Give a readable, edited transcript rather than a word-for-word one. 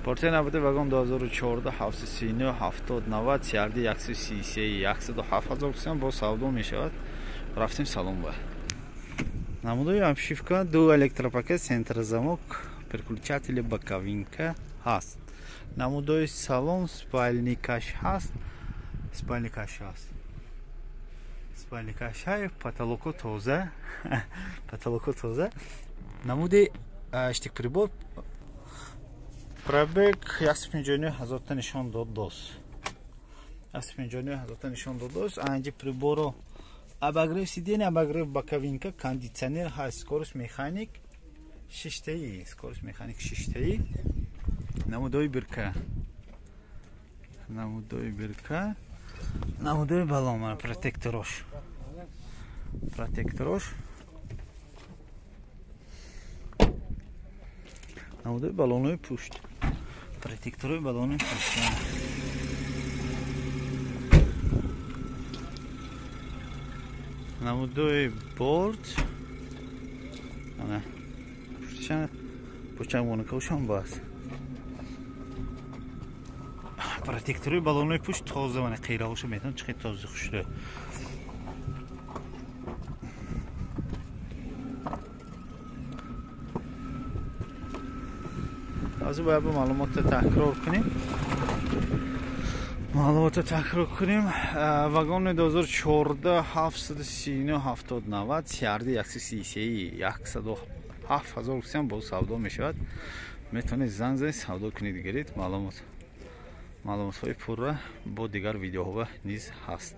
Партия набуди вагон 2014 739 70 90 CRD 133 107 ҳазор сом бо савдо мешавад. Рафтем салон ба. Намудои обшивка, ду электропакет, центр замок, переключатели, боковинка ҳаст. Намудои салон, спальникаш ҳаст. Спальникаш ҳаст. Спальникаш ҳай, потолоко тоза. Потолоко тоза. Намуди штик прибор, пробег 159 ҳазорта нишон дод дос. 159 ҳазорта нишон дод дос. Анҷи приборо обогрев сиденья, обогрев боковинка, кондитсионер ҳаст, скорость механик шиштаи, скорость механик шиштаи. Намудои бирка. Намудои бирка. Намудои балон, протекторош. Протекторош. Намудои балонои пушт. Протекторои балонои пушт. Намудои борт. Ана. Пуштшан пучангонакаушам бас. Протекторои балонои пушт тоза, мана қираҳоша метавон чӣ хел тоза хушрӯ. Аз бояд маълумотро такрор кунем. Маълумотро такрор кунем. Вагони 2014 739 70 90 CRD 133 107 ҳазор сом бо савдо мешавад. Метавонед занг занед, савдо кунед, гиред. Маълумотҳои пурра бо дигар видеоҳо низ ҳаст.